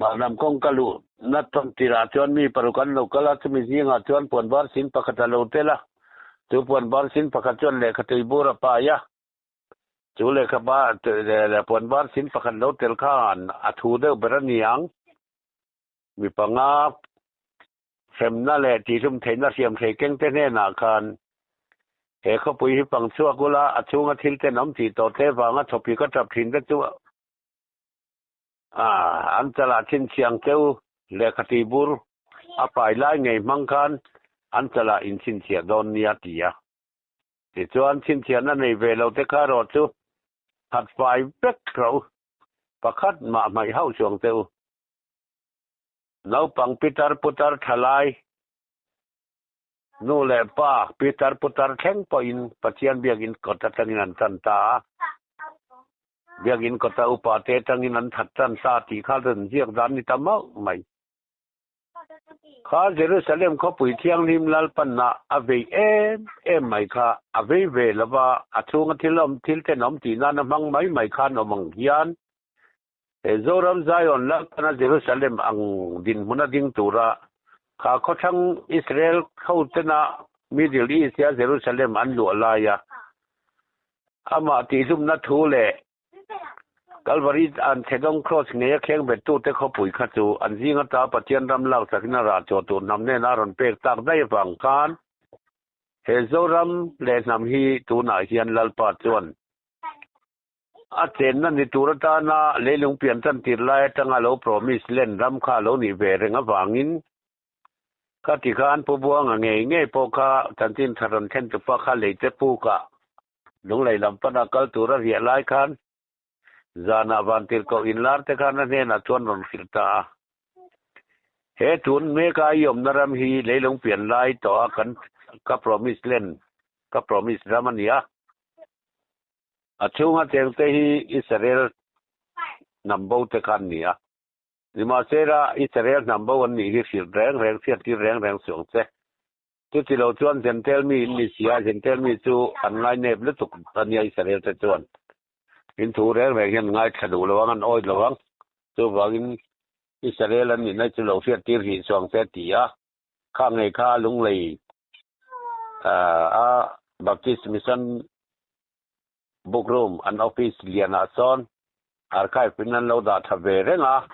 Mahlam kawng ka luh na tawn tirah chuan mi paruk an lo kal a, chumi zingah chuan puan var sin pakhat a lo tel a. Chu puan var sin pakhat chuan lehkha tui bur a pai a. Chu lehkha puan var sin pakhat lo tel khan a thu deuh ber a ni ang. Mi panga hremna leh tihhlum theihna hriam thei kengte hnenah khan he khawpui hi pang chhuak ula, a chhunga thil tenawm tih tawh te vanga thawpi ka tap thin te chu An chalah chhinchhiang cheu lehkha tui bur a pai lai ngei hmang khan an chalah inchhinchhiah dawn nia ti a. Tichuan chhinchhiahna nei ve lo te kha erawh chu khat fai vek rawh u, pakhat mah hmaih hauh chuang che u. Naupang pitar putar tha lai. Nu leh pa, pitar putar thleng pawhin Pathian biakinn kawt atangin an tan ta a. Biakinn kawta upa te atangin an that tan ta tih kha rawn ziak dan ni ta mauh mai. Kha Jerusalem khawpui thianghlim Lalpanna a vei em em mai kha a vei ve lova, a chhunga thil awm thil tenawm tih nana hmang mai mai khan awm ang hian he Zoram Zion Lalpana Jerusalem ang dinhmuna ding tura kha khawthlang Israel hotena Middle East-a Jerusalem an luah laia amah tihhlumna thu leh Kalvari an Thedawng Cross ngeia kheng bettute khawpui kha chu an zing ata Pathian ram lak sakin a rah chhuah tur hnam hnena a rawn pek tak daih avang khan he Zoram leh hnam hi tunah hian Lalpa chuan a chenna ni tur atana leilung pian tan tir lai atanga lo promise land ram kha a lo nih ve reng avangin kha ti khan Pu Buanga ngei ngei pawh kha chanchin tha rawn thlen tupa kha leite pukah Lunglei lam pana kal tura riah lai khan zanah vantirhkoh inlar te khan a hnenah chuan rawn hrilh ta a. He tun meka i awmna ram hi leilung pian lai tawh a kan ka promise land, ka promise ram a ni a. A chhunga chengte hi Israel hnam bo te khan ni a. Nimahsela Israel hnam bo an nih hi hrilh reng reng, hriattir reng reng suang che. Chuti lo chuan Jentail mi in ni si a, Jentail mi chu an ngainep lutuk a nia Israel te chuan. In thu reng reng hian ngaithla duh lo ang, an awih lo ang. Chuvangin Israel an nihna chu lo hriat tir hrih chuang che ti a, kha ngei kha Lunglei a Baptist Mission Book Room an office lianah sawn archive in an lo dah tha ve reng a,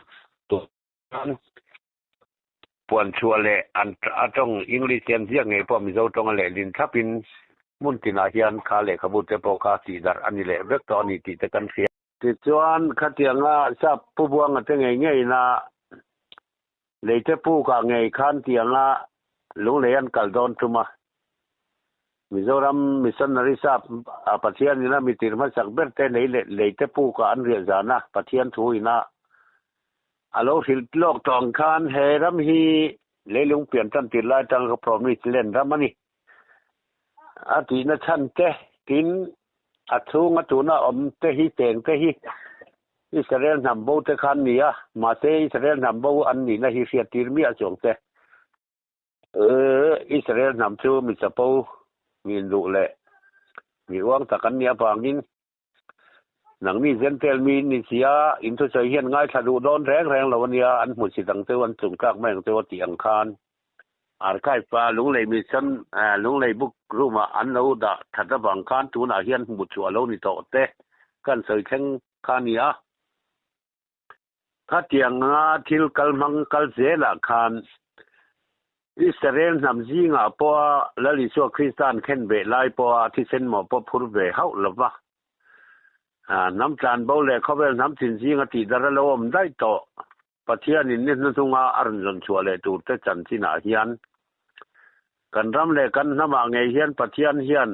tun Puan chhuah leh an a tawng English hian ziak ngei pawh Mizo tawnga lehlin thlapin hmun tinah hian kha lehkhabu te pawh kha tihdarh a ni leh vek tawh a ni tih te kan hria. Tichuan, khatianga sap Pu Buanga te ngei ngeina leite pukah ngei khan tianga lunglei an kal dawn tum a. Mizoram Missionary sap Pathian ina mitir hmasak ber te lei leh leite pukah an riah zana Pathian thu ina A lo hrilh lawk tawh ang khan he ram hi leilung pian tan tir lai atanga ka promise len ram a ni. A tihna chhan te, tin a chhunga tuna awm te hi cheng te hi Israel hnam bo te khan ni a, mahse Israel hnam bo an nihna hi hriat tir miah chuang che. Israel hnam chu mi chapo, mi induh leh mi uang tak an nih avangin Nangni Jentail mi in ni sia, in thusawi hian ngaithla duh dawn reng reng lo a nia, an hmu chit ang cheu, an chungtlak mai ang cheu a tih ang khan. Archive pa Lunglei Mission Lunglei Book Room ah an lo dah that avang khan tunah hian hmuh chhuah lo ni tawh te kan sawi thleng kha a ni a. Khatianga thil kal hmang kal zelah khan Israel hnam zingah pawha Lal Isua Krista an khen beh lai pawha thisen mawh pawh phur ve hauh lo va, hnam tlanbo leh khawvel hnam chin zinga tihdar a lo awm daih tawh. Pathianin ni hnuhnunga a rawn zawn chhuah leh turte chanchinah hian kan ram leh kan hnamah ngei hian Pathian hian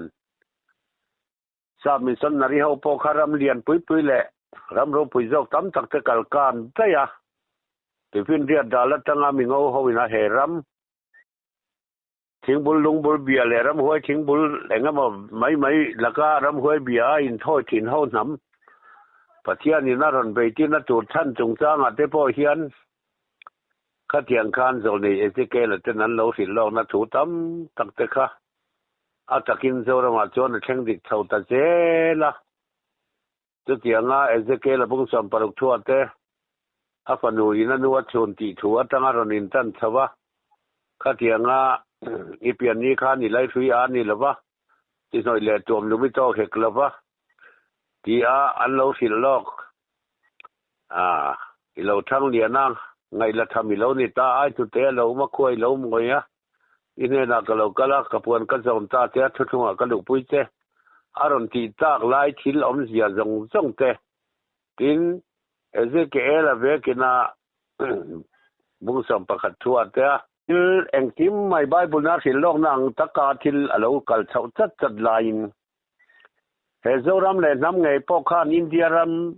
Sap missionary ho pawh kha ram lian pui pui leh ram ropui zawk tam tak te kal kan daih a. Tifinriat dal atanga mingo ho in a he ram thingbul lungbul bia leh ramhuai thingbul engemaw mai mai laka ramhuai bia a inthawi thin ho hnam Pathian in a rawn beitirna tur chhan chungchangah te pawh hian khatiang khan Zawlnei Ezekiel-a ten an lo hrilh lawkna thu tam tak te kha A takin Zoramah chuan a thleng dik chho ta zel a. Chutianga Ezekiel a bung 60 thuah te, a fanu in a nu a chhun tih thu atanga rawn intan chho a. Khatianga i pian ni khan i laihrui a ni lo va, i hnawih leh tuam lum i tawk hek lo va, ti a an lo hrilh lawk. A, i lo thang lian a, ngaih la tham i lo ni ta, ai hnute a lo awm a, khua i lo mawi a. I hnenah ka lo kal a, ka puan ka zawm ta che a, thuthlungah ka luhpui che. A rawn tih tak lai thil awmzia zawng zawng te. Tin, Ezekiel-a vekina bung 11 thu a te a. Thil engkim mai Bible-na hrilh lawkna ang taka thil a lo kal chhoh chat chat laiin he Zoram leh hnam ngei pawh khan India ram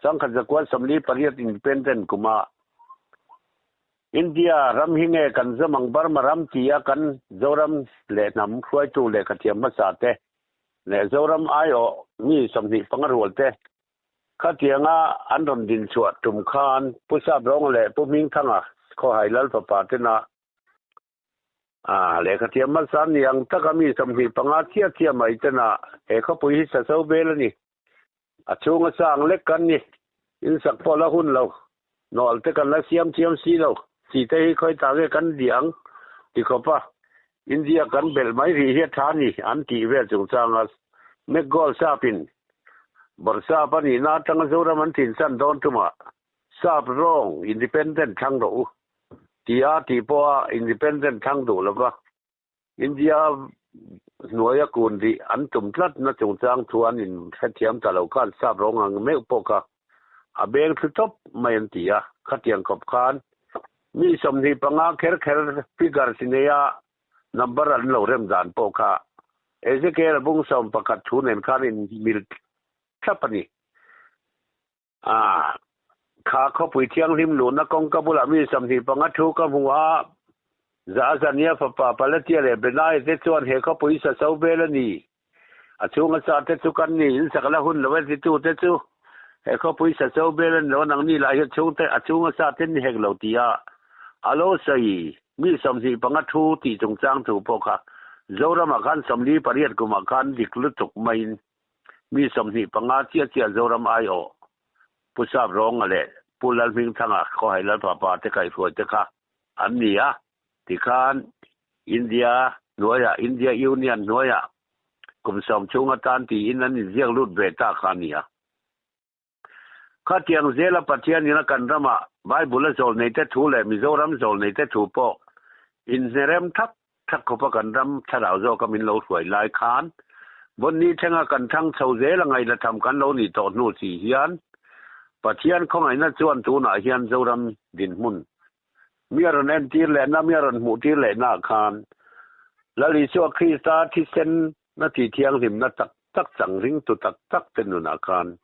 1948 independent kuma. India ram hi nge kan zawm ang Burma ram ti a kan Zoram leh hnam hruaitu lehkhathiam hmasa te leh Zoram aiawh mi 25 rual te khatianga an rawn din chhuah tum khan Pu Saprawnga leh Pu Hmingthanga Khawhai Lal fapa tena a lehkhathiam hmasa ni ang taka mi 25 chiah chiah mai tena he khawpui hi sa zo vel a ni. A chhunga sang lek kan ni. In sak pawh la hun lo. Nawlh te kan la siam thiam si lo. Chi te hi khawi ta nge kan di ang ti khawp a. India kan belh mai rih hi a tha ni an tih vel chungchanga McGold sap in Bawrhsap a nihna atanga Zoram an thinsan dawn tumah sap rawng independent thlang rawh u tia tih pawha independent thlang duh lova India hnuaia kun rih an tum tlat na chungchang thu an inhrethiam ta lo khan sap rawng ang meuh pawh kha a beng thlu tawp mai an ti a. Khatiang khawp khan mi 25 kher kher figure si neia number an lo rem dan pawh kha Ezekiel bung 11 thu nen khan in mil thlap a ni. A kha khawpui thianghlim luhna kawngka bulah mi 25 thu ka hmu a, Zaazania fapa Palatia leh Benaiah te chuan he khawpui sa so vel a ni. A chhunga sa te chu kan ni, in sak la hun lo e titu te chu he khawpui sa so vel a ni lo, nangni lah hian chhungte a chhunga sa te ni hek lo ti a a lo sawi. Mi 25 thu tih chungchang thu pawh kha Zoramah khan 48 kumah khan dik lutuk maiin mi 25 chiah chiah Zoram aiawh Pu Saprawnga leh Pu Lalhmingthanga Khawhai Lalpapa te kaihhruai te kha an ni a. Tikhan India hnuaiah India Union hnuaiah kum 10 chhung atan tiin an inziak lut ve ta kha a ni a. Khatiang zela Pathian ina kan ramah Bible a zawl nei te thu leh Mizoram zawl nei te thu pawh inhnerem thak thak khawpa kan ram thlarau zawka min lo hruai lai khan vawnni thlenga kan thang chho zel a ngaihla tham kan lo nih tawh hnu si hian Pathian khawngaihna chuan tunah hian Zoram dinhmun mi a rawn entir lehna mi a rawn hmuh tir lehna khan Lal Isua Krista thisen na ti thianghlimna tak tak chang ring tu tak tak te nunah khan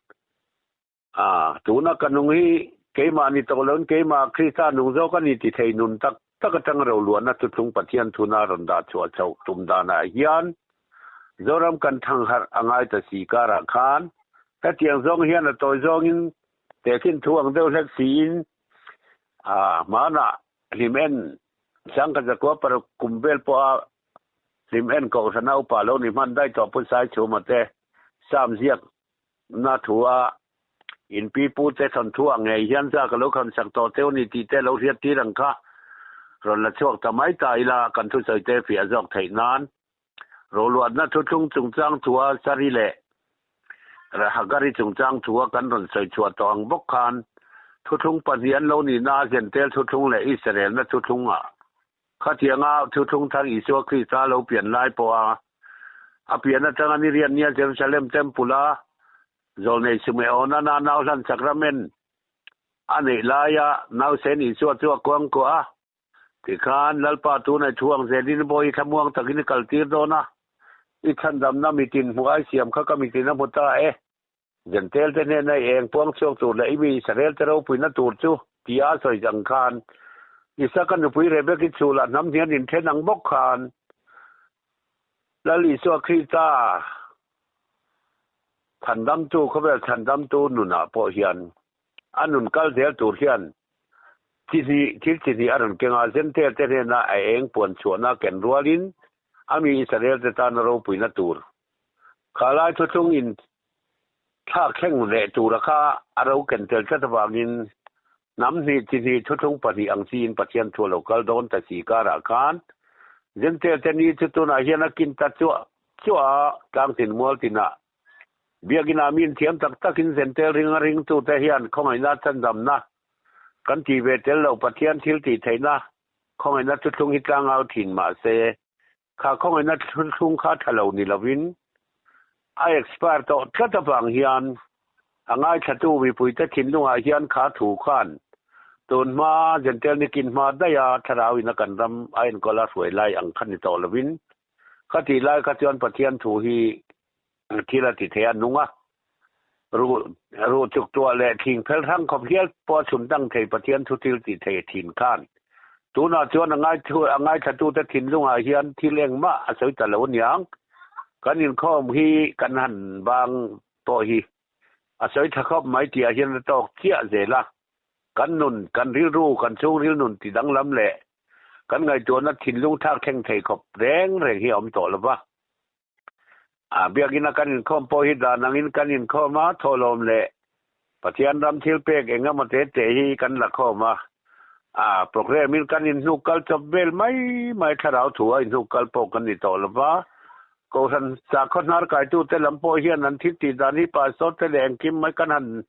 a tuna ka nung hi keimah ni tawh loin keimah Krista nung zawk a ni ti thei nun tak tak atang ro luahna chu thlung Pathian thuna rawn dah chhuah chhoh tum danah hian Zoram kan thang harh a ngai ta si karah khan hetiang zawng hian a tawi zawngin tehkhin thu ang deuh hlek siin a hmanah hlim en sangkhat zakua paruk kum vel pawha hlim en kohhran a upa lo ni hman daih tawh pu Sai Chhuma te sam ziak na thu a in pi pu te thawn thu ang ngei hian za ka lo kham sak tawh teu ni tih te lo hriat tir ang kha rawn la chhuak ta mai ta ila kan thu sawi te fiah zawk theih nan roluatna thu thlung chungchang thu a Sari leh Hagari chungchang thu a kan rawn sawi chhuah tawh ang bawk khan thu thlung pahnih an lo ni na Zentel thu thlung leh Israel na thu thlung a khatianga thu thlung thar Isua Krista lo pian lai pawh a a pian atanga ni rian nia Jerusalem temple a zawlnei Simeona na nau hlan sakramen a neih laia nau sen Isua chu a kuang kuah a tikhan Lalpa tunai thu ang zelin bawi thlamuang takin i kal tir dawn a i chhandamna mitin hmu ai siam kha ka mitin a hmu ta e Zentel te hnena i eng puang chhuak tur leh i mi Israel te ropuina tur chu tia sawi ang khan Isaka nupui Rebeki chhulah hnam hian in then ang bawk khan Lal Isua Krista chhandamtu khawvel chhandamtu nunah pawh hian a nun kal zel tur hian chi hnih thil chi hnih a rawn kenga Zentel te hnena a eng puan chhuahna ken rualin a mi Israel te tan ropuina tur khalai thu thlung in thlak thleng leh tura kha a ro ken tel tlat awangin hnam hnih chi hnih thu thlung pahnih ang chiin Pathian thu lo kal dawn ta si karah khan Zentel te ni chu tunah hian a kin ta chuah chuah tlang tin mual tinah biakina min thiam tak takin Zentel ring a ring tu te hian khawngaihna chandamna kan ti ve tel lo Pathian thil tih theihna khawngaihna thu thlung hi tlang au thin mah se kha khawngaihna thu thlung kha tha lo ni lovin a expire tawh tlat awang hian a ngai thla tu mipui te thinlungah hian kha thu khan tun hma Zentel ni kin hma daia thlarau in a kan ram a enkawl a hruai lai ang khan ni tawh lovin kha ti lai kha chuan Pathian thu hi thil a ti thei a nunga ru ru chuk tua leh thing phel hrang khawp hial pawh chhun tang thei Pathian thu thil ti thei thin khan. Tunah chuan a ngaithu a ngaithlatute thinlungah hian thil engmah a sawi ta lo aniang. Kan inkhawm hi kan han bang pawh hi a sawi tha khawp mai tihah hian a tawk chiah zel a. Kan nun, kan rilru, kan chhungril nun ti danglam leh kan ngaihtuahna thinlung thlak thleng thei khawp reng reng hi a awm tawh lo va. A biakina kan inkhawm pawh hi dan angin kan inkhawm a, thawhlawm leh Pathian ram thil pek eng emaw te te hi kan la khawm a. A programme in kan inhnuk kal chawp vel mai mai thlarau thu a inhnuk kal pawh kan ni tawh lo va. Kohhran sakhaw hnar kaitute lam pawh hian an thil tih dan hi pastor te leh engkim mai kan han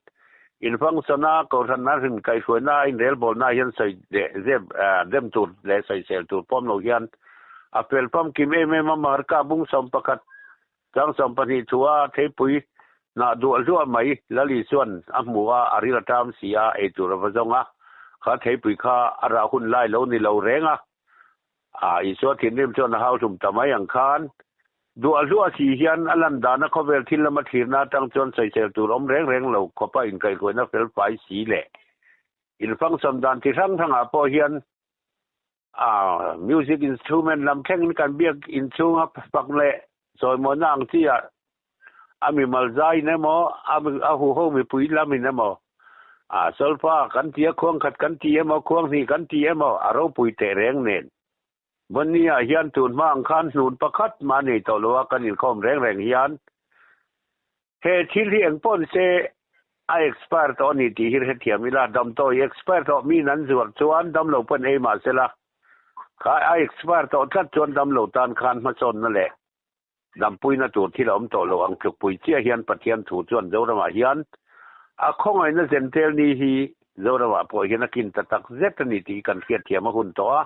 infunction a, kohhran an hrin kaihhruaina a inrelbawlna hian sawi leh zep dem tur leh sawisel tur pawm lo hian a fel famkim em em a, Marka bung 11 chang 12 thua theipui hnah duah hluah mai Lali chuan a hmu a, a ril a ṭam si a, eitur a va zawng a, kha theipui kha a rah hun lai lo ni lo reng a. A, Isua thinrim chuan a hau hlum ta mai ang khan, duah hluah si hian a lan dana khawvel thil lama thlirna atang chuan sawisel tur awm reng reng lo khawpa inkaihhruaina fel fai si leh infunction dan chi hrang hrangah pawh hian a music instrument lam thlengin kan biak inchhunga fak leh chawimawina ang chi ah a mimal zaiin emaw, a huho mipui lamin emaw, a solfa kan ti a, khuang khat kan ti emaw, khuang hnih kan ti emaw, a ropui teh reng nen. Vawnni-ah hian tun hma ang khan hnun pakhat mah a nei tawh lo a, kan inkhawm reng reng hian he thil hi eng pawh ni se a expire tawh a ni tih hi hrethiam ila, damdawi expire tawh miin an zuar chuan damlo pawn ei mah sela, kha a expire tawh tlat chuan damlo tan khan hmasawnna leh Dampuina tur thil a awm tawh lo ang tlukpui chiah hian Pathian thu chuan Zoramah hian a khawngaihna zentel ni hi Zoramah pawh hian a kin ta tak zet a ni tih kan hriatthiam a hun tawh a.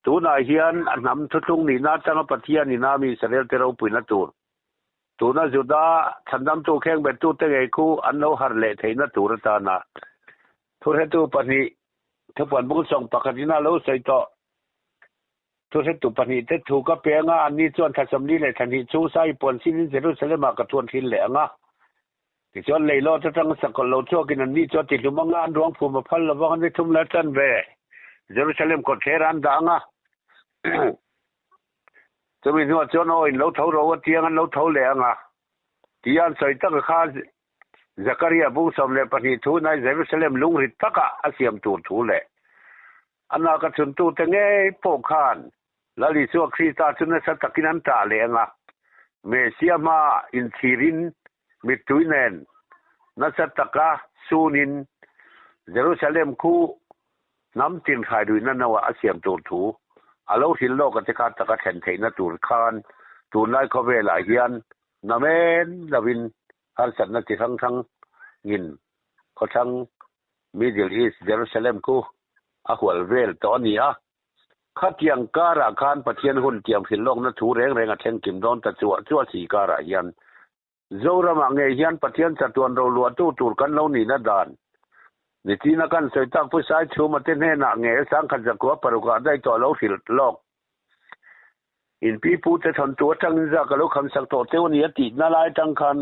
Tunah hian a hnam thuthlung nihna atanga Pathian in a mi Israel te ropuina tur tuna Juda chhandamtu khengbettute ngei khu an lo harh leh theihna tur atana thuhretu pahnih thupuan bung sawng pakhatin a lo sawi tawh. Thuhretu pahnihte thu ka pe anga, anni chuan thla 42 chhung sai puan sinin Jerusalem-ah ka thuan thin leh ang a. Tichuan leilaw atanga sakawlh lo chhuakin anni chu a tihlum anga, an ruang phum a phal lo vang a, ni thum la tan ve Jerusalem kawtthler an dah ang a. Chumi hnuah chuan aw in lo tho ro a tiang an lo tho leh ang a, tia an sawi tak a kha Zakaria bung 12 thu nai Jerusalem lungrit takah a siam tur thu leh A naka chuntute ngei pawh khan Lal Isua Krista chu nasa takin an tah leh ang a, Mesia hma inchhirin mittui nen nasa taka sunin Jerusalem khu hnam tin hrairuihna noah a siam tur thu a lo hrilh lawk a te kha taka thlen theihna tur khan tunlai khawvelah hian namen lovin harsatna chi hrang hrang ngin khawthlang Middle East Jerusalem khu a hual vel tawh a ni a. Khatiang karah khan Pathian hun tiam hrilh lawkna thu reng reng a thleng kim dawn ta chuah chuah si karah hian Zoramah ngei hian Pathian chatuan roluahtu tur kan lo nihna dan nichina kan sawi tak Pu Saichhuma te hnenah nge sangkhat zakua parukah daih tawh lo hrilh lawk. In pi pu te thawntu atangin za ka lo kham sak tawh teuh a ni a tihna lai atang khan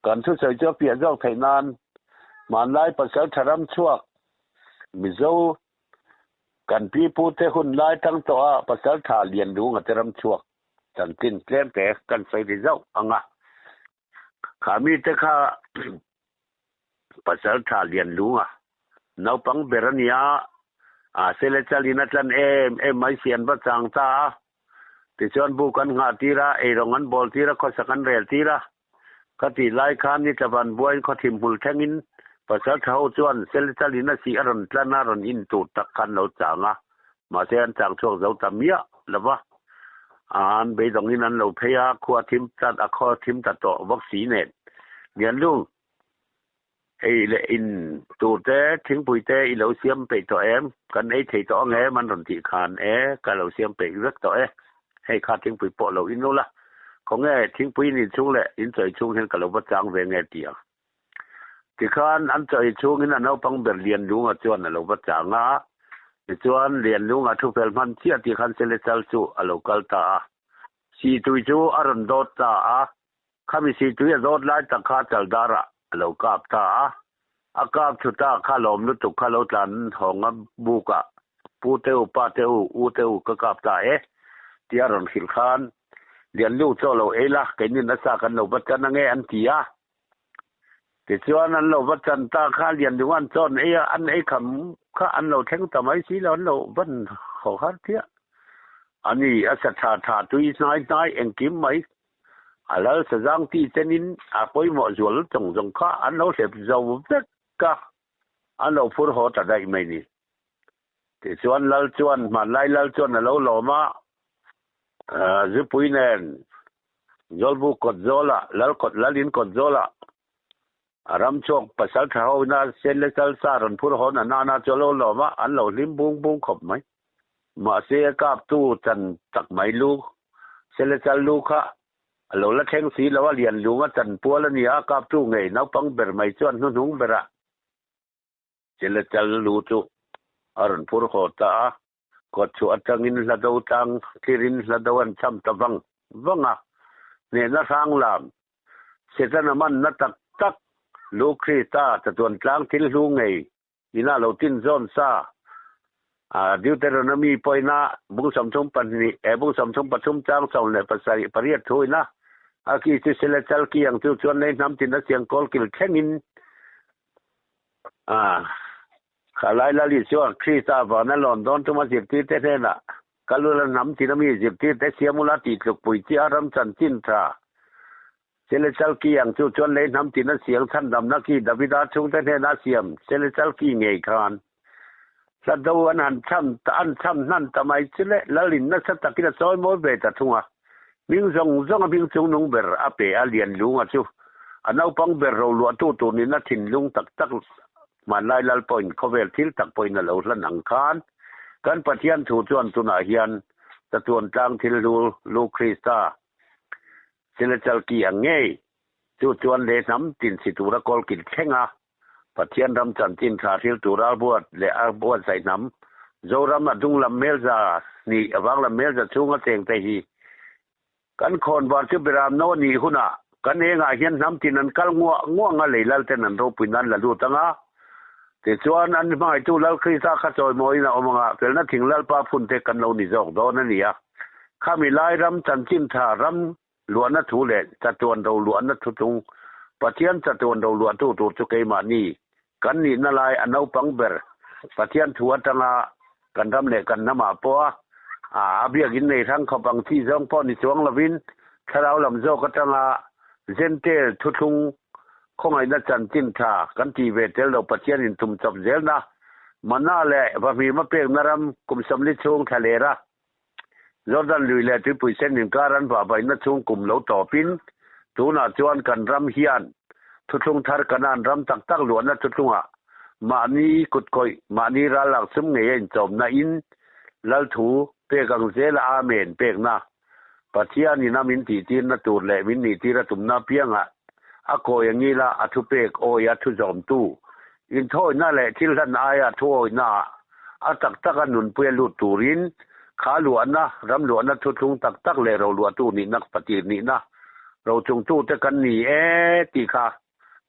kan thusawi chu a piah zawk theih nan hmanlai pasal tha ram chhuak Mizo kan pi pu te hun lai tang tawh a pasal tha lian lunga te ram chhuak chanchin tlem te kan sawi ri zauh ang a. Kha mi te kha pasal tha lian lunga naupang ber a nia, a sele chalin a tlan em em mai si an va chang ta a. Tichuan buk an nghah tir a, eirawng an bawl tir a, khawsak an rel tir a. Ka tih lai khan ni tlavan buaiin khawthim hmul thlengin pasal tha ho chuan sele chalin a sih a rawn tlan a, rawn in tur tak khan lo chang a, mahse an chang chhuak zo ta miah lo va. An beidawngin an lo phei a, khua thim tlat a khaw thim ta tawh bawk si nen. Lianlung, hei leh in tur te, thingpui te i lo siam peih tawh em? Kan ei thei tawh ang em? An rawn tih khan, E, ka lo siam peih vek tawh e. Hei kha thingpui pawh lo in ula, khawnge thingpui in inchhung leh in chawi chhung hian ka lo va chang ve nge ti ang. Tikhan an chawi chhungin a naupang ber Lianlunga chuan a lo va chang a, tichuan Lianlunga thu fel hman chiah tih khan Sele chal chu a lo kal ta a, Sihtui chu a rawn dawt ta a, khami sihtui a dawt lai tak kha Chaldarah a lo kap ta a, a kap thu ta kha lawm lutuk kha lo tlan hawng a bukah. Pu te u, pa te u, u te u ka kap ta e, tia rawn hrilh khan Lianlu chaw lo ei la, keini nasa kan lo va chan ange an ti a. Tichuan an lo va chan ta kha Lianlunga an chaw an ei a, an ei kham kha an lo thleng ta mai si lo, an lo van haw har chiah. A ni, a sa tha tha tui hnai hnai engkim mai a lal sazang ti chenin a pawimawh zual zawng zawng kha an lo hlep zo vek a, an lo phur haw ta daih mai ni. Tichuan lal chuan hmanlai lal chuan a lo lawm a, Zupui nen Zawlbu kawt zawla lal kawt lalin kawt zawla a ram chhuak pasal tha ho ina sen leh chal sa rawn phur hawn a nana chu a lo lawm a, an lo hlim bung bung khawp mai. Mahse a kaptu chan tak mai lu sen leh chal lu kha a lo la thleng si lo a, lian lunga chan pual a ni a, kaptu ngei naupang ber mai chuan hnuhnung berah sen leh chal lu chu a rawn phur haw ta a. Kawt chhuah atangin hla do tlang thlirin hla do an cham ta vang vang a, hnehna hrang lam Setana manna tak tak Lu Krista chatuan tlang thil hlu ngei ina lo tin zawn sa a Deuteronomy pawina bung 32 eh bung 33 chang 18 pariat thuina a ki chu sele chal ki ang chu chuan nei hnam tin a siang kawl kil thlengin a Khalai Lali chuan Krista vana lawn dawn tuma zirtirte hnenah, Kal ula hnam tina mi zirtirte siam ula tih tlukpui chi a ram chanchin tha. Selechal ki ang chu chuan lei hnam tina siang chhandamna ki Davida chhungte hnena siam Selechal ki ngei khan hla do an han chham an chham hnan ta mai chu le Lalin nasa takin a chawi mawi ve ta thung a. Hming zawng zawng a hming chungnung ber a pe a lian lunga chu a naupang ber roluahtu tur nihna thinlung tak tak Hmanlai lal pawhin khawvel thil tak pawhin a lo hlan ang khan kan Pathian thu chuan tunah hian chatuan tlang thil hlu lu Krista Silachal ki ang ngei chu chuan leh hnam tin si tura kawl kil thleng a Pathian ram chanchin tha hril tura a buat leh a buatsaih hnam Zoram a dunglam hmelza hnih a vanglam hmelza chhunga chengte hi Kan khawnvar chu Biram no a nih hunah kan engah hian hnam tin an kal nguah nguah ang a, lei lal ten an ropui nan la lut ang a. Tichuan, an hmangaihtu Lal Krista kha chawimawiin a awm ang a, felna thing Lalpa phun te kan lo ni zawk dawn a ni a. Khami lai ram chanchin tha ram luahna thu leh chatuan ro luahna thu chung Pathian chatuan ro luahtu tur chu keimahni kan nihna lai a naupang ber Pathian thu atanga Kan ram leh kan hnamah pawh a a biakin nei hrang khawp ang chi zawng pawh ni chuang lovin thlarau lam zawk atanga Jentail thuthlung khawngaihna chanchin tha kan tih ve tel lo Pathianin tum chawp zelna mana leh vahmima pekna ram kum 40 chhung thla ler a Jordan lui leh tuipui sen inkar an vahvaihna chhung kum lo tawpin tunah chuan kan ram hian thuthlung thar Kanaan ram tak tak luahna thuthlungah mahni kutkhawih, mahni ral lak sum ngei a inchawmna in Lal thu pek ang zela Amen pekna Pathianin a min tihtirna tur leh min nihtir a tumna apiangah a kawi angila a thupek awi a thu zawmtu inthawina leh thil hlan aia thuawina ah a tak taka nunpui a lut turin kha luahna, ram luahna thuthlung tak tak leh roluahtu nihna patir nihna rochungtute kan ni e tih kha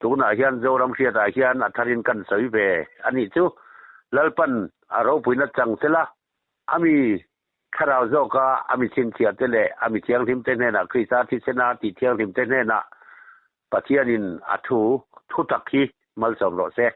tunah hian Zoram hriatah hian a tharin kan sawi ve a nih chu. Lalpan a ropuina chang sela a mi thlarau zawka a mi chhinchhiahte leh a mi thianghlimte hnenah Krista thisena tih thianghlimte hnenah Pathianin a thu thu tak hi malsawm rawh se.